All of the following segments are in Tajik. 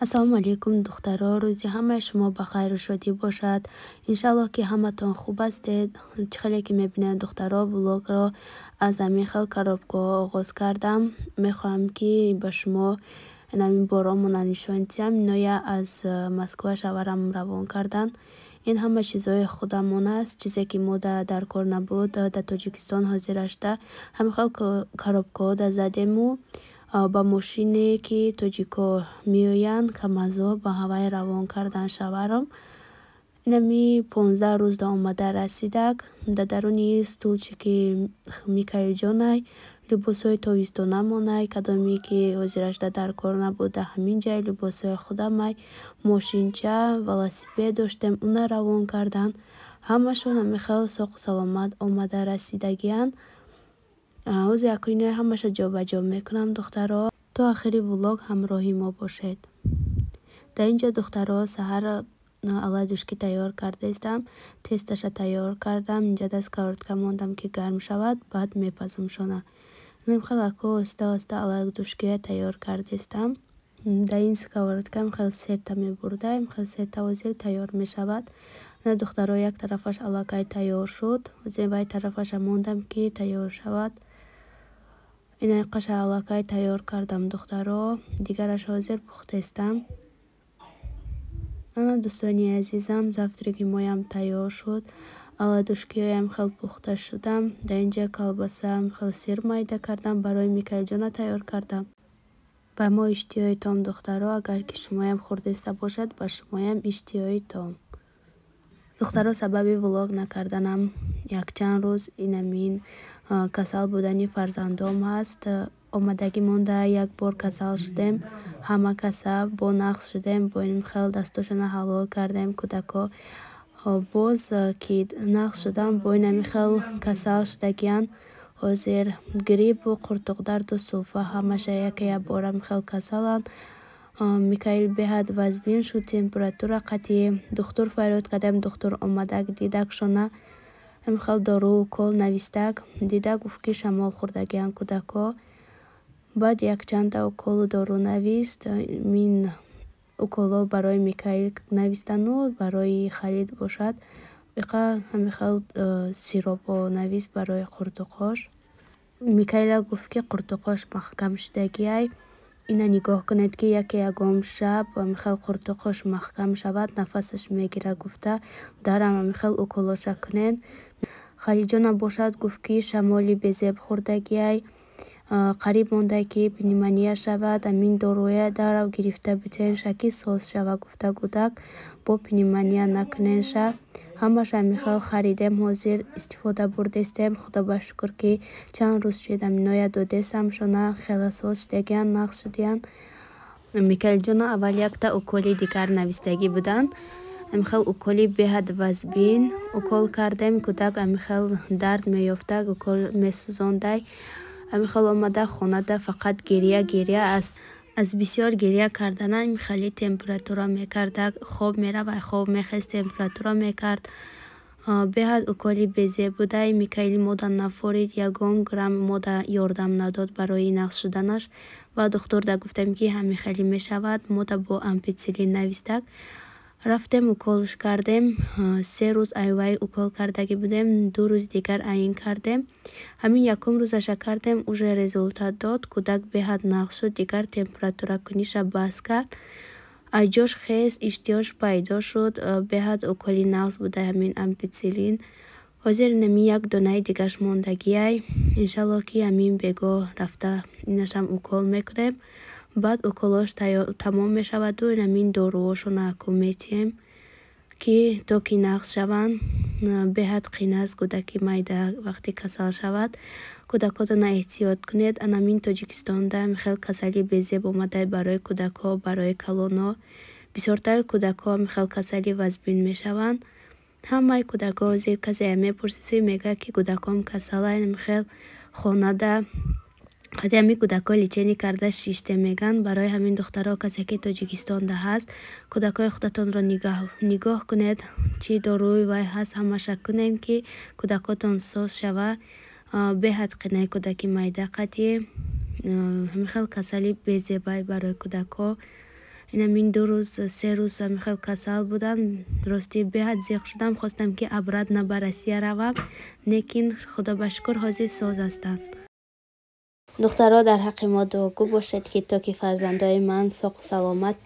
Ассалому алайкум, духтаро. Рӯзи ҳамаи шумо ба хайру шодӣ бошад. Иншаллоҳ, ки ҳаматон хуб ҳастед. Чӣ хеле ки мебинед, духтаро, влогро аз ҳамин хел коробкаҳо оғоз кардам. Мехоҳам, ки ба шумо инамин боромона нишон диҳам. Иноя аз Москва шаварам равон кардан. Ин ҳама чизҳои худамон аст, чизе ки мо дар кор набуд дар Тоҷикистон, ҳозирашда ҳамин хел коробкаҳо задему ба мошине, ки тоҷико меоянд, КамАЗо, ба ҳавай равон кардан шаварам. Инами 15 рӯзда омада расидак. Дар даруни стульчики Микаилҷонай, либосҳои тобистонамонай, кадоме ки ҳозирашда дар кор набуд, дар ҳамин ҷай либосҳои худамай, мошинча, велосипед доштем, уна равон кардан. Ҳамашон ҳамин хел соғу саломат омада расидагиянд. Ҳозир акнун ҳамаша ҷобаҷо мекунам, духтаро. То охири влог ҳамроҳи мо бошед. Дар ин ҷо, духтаро, саҳар оладушки тайёр кардаистам, тесташа тайёр кардам. Инҷа сковородка мондам, ки гарм шавад, баъд мепазамшона. Хел аку оҳиста оҳиста оладушкия тайёр кардаистам. Дар ин сковородка хел сета мебурдаем, хел сета ҳозир тайёр мешавад. Духтаро, як тарафаш аллакай тайёр шуд, ҳозир вай тарафаша мондам, ки тайёр шавад. Инақаша аллакай тайёр кардам, духтаро, дигараш ҳозир пухтаистам. Ана, дӯстони азизам, завтраки моям тайёр шуд, оладушкиҳоям хел пухта шудам. Дар ин ҷа колбаса, хел сир майда кардам, барои Микаилҷона тайёр кардам. Ба мо иштиҳои том, духтаро. Агар ки шумоям хӯрдаиста бошад, ба шумоям иштиҳои том. Духтаро, сабаби влог накарданам якчанд рӯз инамин касал будани фарзандом ҳаст. Омадагӣ монда як бор касал шудем, ҳама каса бо нақс шудем, бо ин хел дастошона ҳалол кардем кӯдакҳо. Боз ки нақс шудам, бо ин ҳамин хел касал шудагиянд. Ҳозир гриппу қуртуқдарду сулфа, ҳамаша яке як бора хел касаланд. Микаил беҳад вазбин шуд, температура қатъӣ. Духтур фарёд кардем, духтур омадак, дидак шона, ҳамин хел дору, укол навистак, дида гуфт, ки шамол хӯрдагиянд кӯдакҳо. Баъд якчанда уколу дору навист. Мин уколҳо барои Микаил навистану барои Халид бошад иқа ҳамин хел сиропҳо навист барои қуртуқҳош. Микаила гуфт, ки қуртуқҳош маҳкам шудагиай. Ина нигоҳ кунед, ки яке ягон шаб ҳамин хел қуртуқҳош маҳкам шавад, нафасаш мегирад гуфта, дарам ҳамин хел уколоша кунед. Халиҷона бошад, гуфт, ки шамоли безеб хӯрдагиай, қариб монда, ки пневмония шавад. Ҳамин доруя дарав гирифта битенша, ки соз шава гуфта, гудак бо пневмония накуненша. Ҳамаша ҳамин хел харидем, ҳозир истифода бурдестем. Худо ба шукр, ки чанд рӯз шуд, ҳаминоя додесам шона, хеле соз шудагиянд, нағз шудиянд. Микаилҷона аввал якта уколи дигар навистагӣ буданд. Ҳамин хел уколи беҳад вазбин укол кардем, кӯдак ҳамин хел дард меёфтак, укол месӯзондай. Ҳамин хел омада хонада фақат гиря, гиря. Аз бисёр гиря кардана ин хеле температура мекардак. Хоб меравад, хоб мехест, температура мекард. Беҳад уколи безеб будай. Микаили мода нафорид, ягон грамм мода ёрдам надод барои нағз шуданаш. Ва духтурда гуфтем, ки ҳамин хеле мешавад, мода бо ампитсилин навистак. Рафтем, уколш кардем. 3 рӯз айвай укол кардагӣ будем, 2 рӯзи дигар аин кардем. Ҳамин якум рӯзаша кардем, уже результат дод. Кӯдак беҳад нағз шуд, дигар температуракуниша бас кард, айҷош хест, иштиҳош пайдо шуд. Беҳад уколи нағз буда ҳамин ампитсилин. Ҳозир инами як донаи дигаш мондагиай. Иншаллоҳ, ки ҳамин бегоҳ рафта инашам укол мекунем. Баъд уколош тамом мешаваду инамин доруҳошона аку метиҳем, ки то ки нағз шаванд. Беҳад қин аст кӯдаки майда вақте касал шавад. Кӯдакотона эҳтиёт кунед. Анамин Тоҷикистонда хел касали безеб омада барои кӯдакҳо, барои калонҳо. Бисёртар кӯдакҳо хел касали вазбин мешаванд. Ҳамаи кӯдакҳо ҳозир касе мепурсӣ, мегӯяд, ки кӯдаком касалайн, хел хонада қади ҳамин кӯдакҳо лечение карда шиште мегӯянд. Барои ҳамин, духтаро, касе ки Тоҷикистонда ҳаст, кӯдакҳои худатонро нигоҳ кунед. Чӣ доруи вай ҳаст, ҳамаша кунем, ки кӯдакотон соз шава. Беҳад қинаи кӯдаки майда қатӣ ҳамин хел касали безебай барои кӯдакҳо. Инамин 2 рӯз, 3 рӯз ҳамихел касал будам. Ростӣ беҳад зиқ шудам, хостам ки обратно ба Россия равам, лекин худо ба шукр ҳозир соз ҳастанд. Духтаро, дар ҳаққи мо дуогӯ бошед, ки то ки фарзандои ман соқу саломат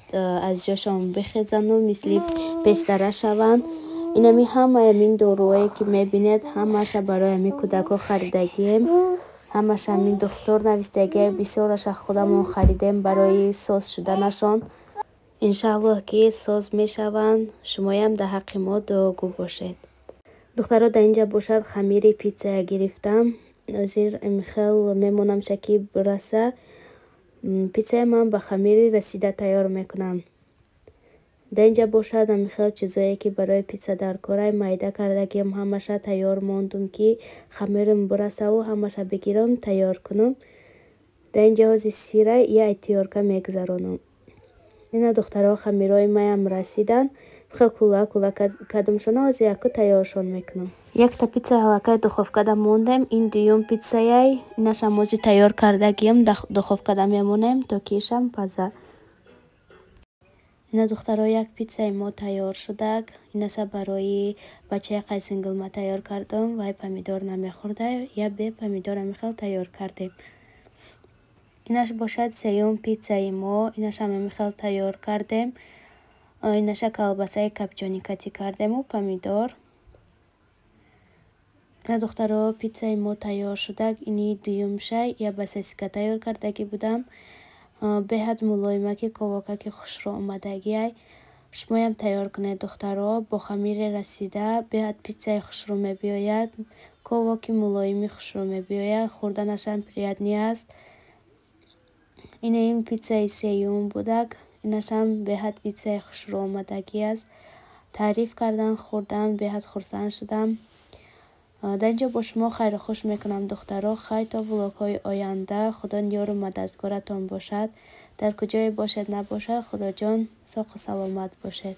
аз ҷошон бихезану мисли пештара шаванд. Инами ҳамаи ҳамин доруҳое ки мебинед, ҳамаша барои ҳамин кӯдакҳо харидагием. Ҳамаша ҳамин духтур навистагие, бисёраша худамон харидем барои соз шуданашон. Иншааллоҳ ки соз мешаванд. Шумоям дар ҳаққи мо дуогӯ бошед. Духтаро, дар инҷа бошад хамири питсая гирифтам. Ҳозир хел мемонам шаки бираса. Питсая ман ба хамири расида тайёр мекунам. Дар инҷа бошад ҳамихел чизое ки барои питса дар корай майда кардагиам, ҳамаша тайёр мондум ки хамирам бирасаву ҳамаша бигирам тайёр кунам. Дар инҷа ҳозир сира я тиёрка мегузаронам. Ина духтаро, хамирои маям расиданд. Хел кула кула кардамшона, ҳозир яку тайёршон мекунам. Якта питса аллакай духовкада мондем. Ин дуюм питсаяй. Инашам ҳозир тайёр кардагиам, духовкада мемонем то ки ишам паза. Ина духтаро, як питсаи мо тайёр шудак. Инаша барои бачаи қайсингилма тайёр кардам. Вай помидор намехӯрда, я бе помидор ҳамихел тайёр кардем. Инаш бошад сеюм питсаи мо. Инашам ҳамихел тайёр кардем. Инаша колбасаи копчёный катӣ кардему помидор. Ина духтаро, питсаи мо тайёр шудак. Ини дуюмшай, я ба сосиска тайёр кардагӣ будам. Беҳад мулоимаки ковокаки хушрӯ омадагиай. Шумоям тайёр кунед, духтаро, бо хамири расида беҳад питсаи хушрӯ мебиёяд. Ковоки мулоими хушрӯ мебиёяд, хӯрданашам приятный аст. Ина ин питсаи сеюм будак. Инашам беҳад питсаи хушрӯ омадагӣ аст. Таъриф кардан, хӯрдан, беҳад хурсанд шудам. Дар инҷо бо шумо хайру хуш мекунам, духтаро. Хай то влогҳои оянда. Худо ёру мададгоратон бошад. Дар куҷое бошед набошад, Худоҷон соқу саломат бошед.